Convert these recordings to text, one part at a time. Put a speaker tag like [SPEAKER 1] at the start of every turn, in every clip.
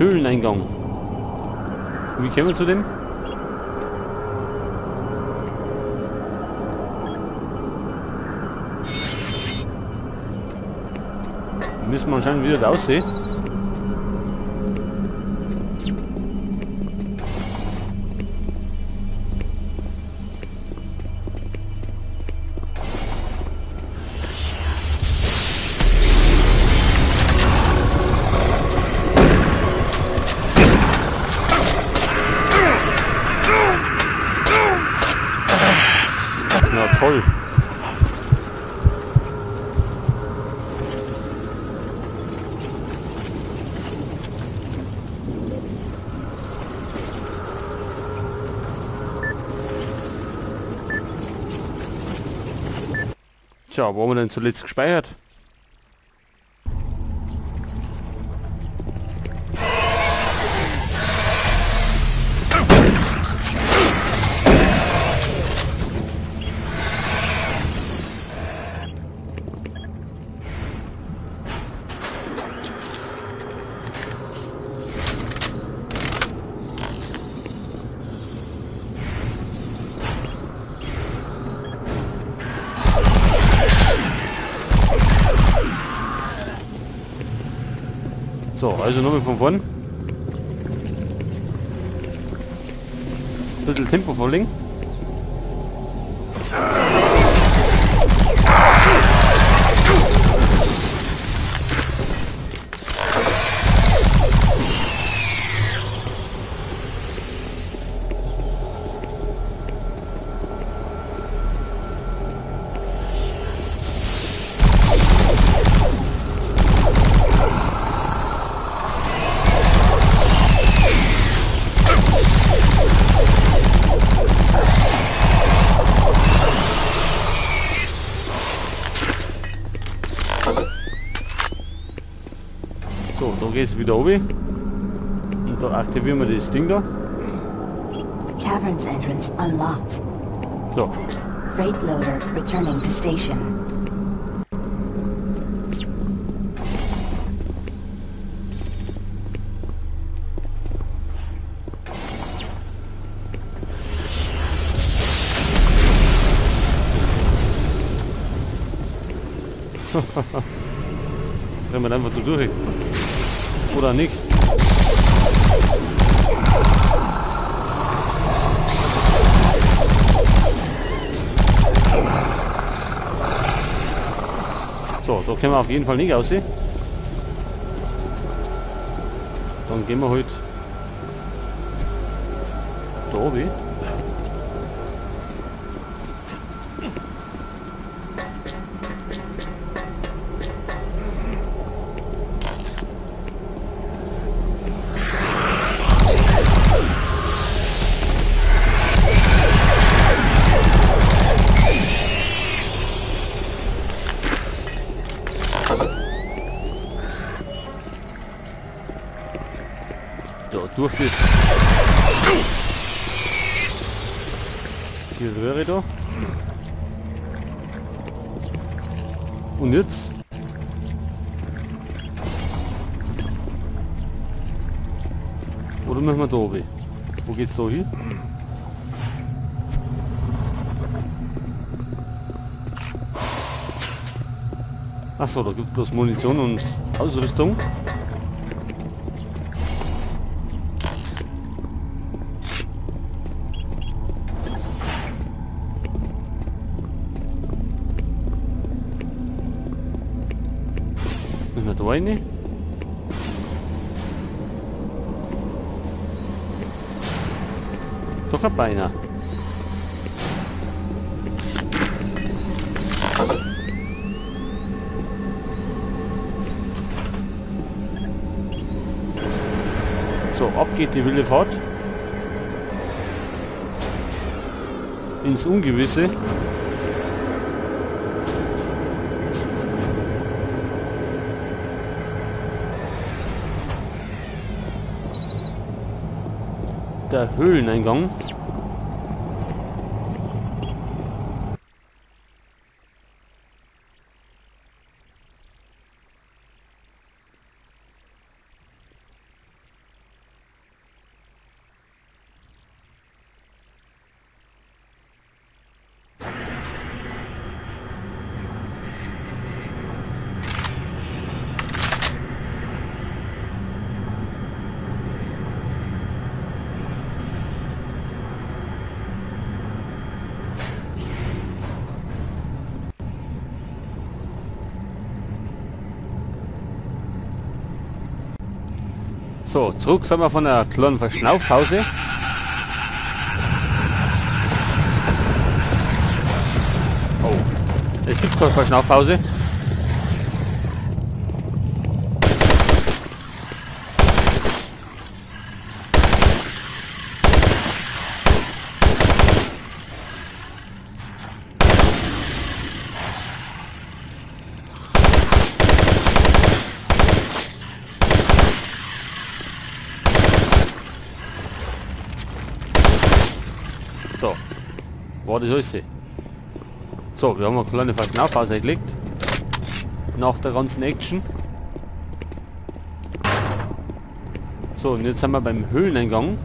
[SPEAKER 1] Höhleneingang. Wie kommen wir zu dem? Müssen wir anscheinend wieder raussehen. Na toll. Tja, wo haben wir denn zuletzt gespeichert? So, also nochmal von vorn. Ein bisschen Tempo vorlegen. So, da geht's wieder runter. Und da aktivieren wir das Ding da.
[SPEAKER 2] Caverns entrance unlocked.
[SPEAKER 1] So.
[SPEAKER 2] Freight loader returning to station.
[SPEAKER 1] Drehen wir einfach da durch. Oder nicht? So, da können wir auf jeden Fall nicht aussehen. Dann gehen wir halt da oben. So, durch das die Röhre da. Und jetzt? Oder müssen wir da oben? Wo geht's da hin? Achso, da gibt es bloß Munition und Ausrüstung. Müssen wir da rein? Doch ein Beiner. So, ab geht die wilde Fahrt. Ins Ungewisse. Der Höhleneingang. So, zurück sind wir von einer kleinen Verschnaufpause. Oh, es gibt keine Verschnaufpause. So, war das alles? So, wir haben eine kleine Verschnaufpause gelegt. Nach der ganzen Action. So, und jetzt sind wir beim Höhleneingang.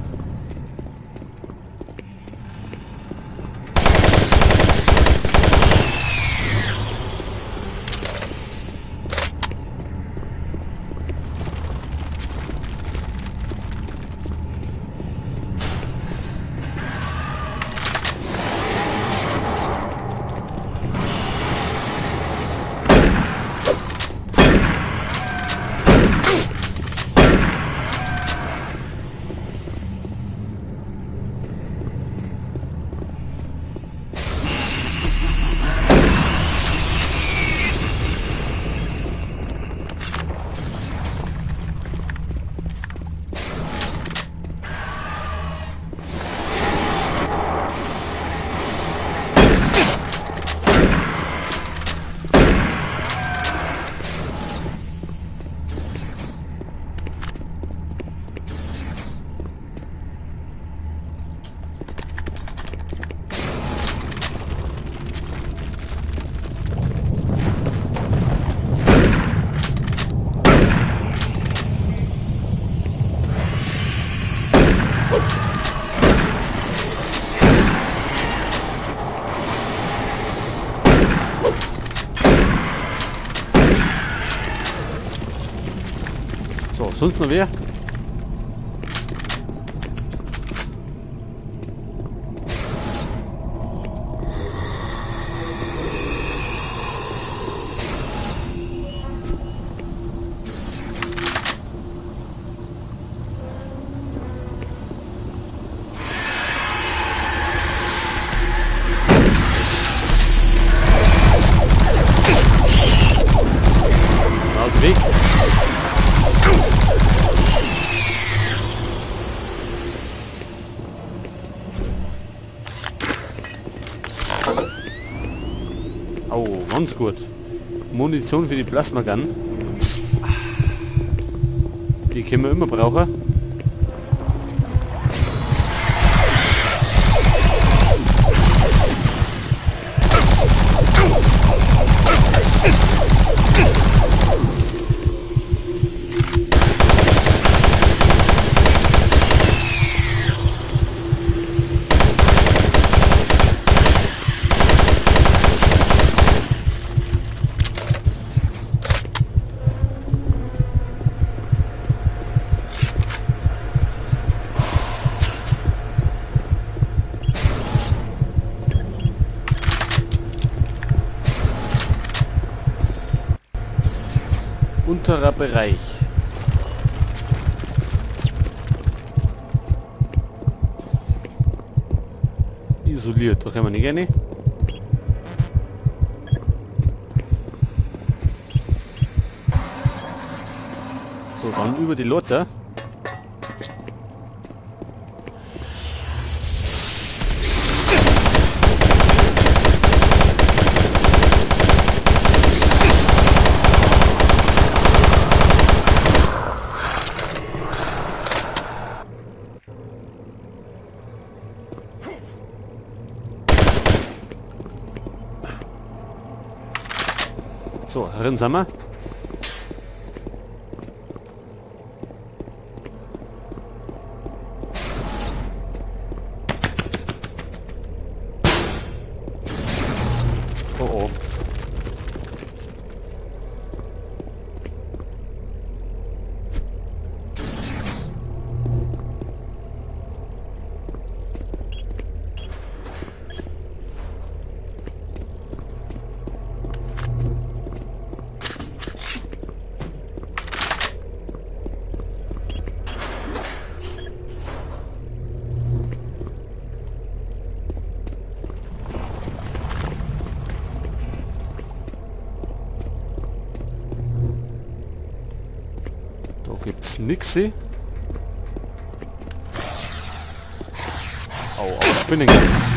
[SPEAKER 1] So, sonst noch wer? Aus dem Weg. Oh, ganz gut. Munition für die Plasma Gun. Die können wir immer brauchen. Unterer Bereich. Isoliert, da können wir nicht rein. So, dann über die Lotte. So, herin sind wir. Oh oh. Da gibt's nix. Au, au, Spinnen gibt's.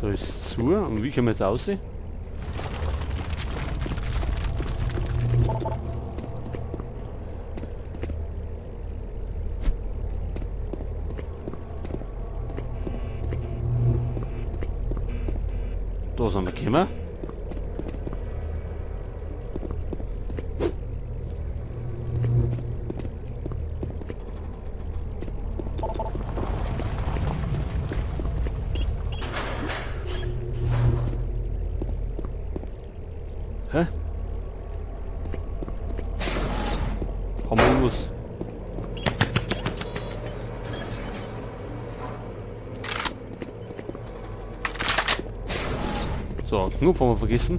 [SPEAKER 1] Da ist zu. Und wie können wir jetzt aussehen? Da sind wir gekommen. Hä? Haben wir irgendwas? So, Knopf haben wir vergessen.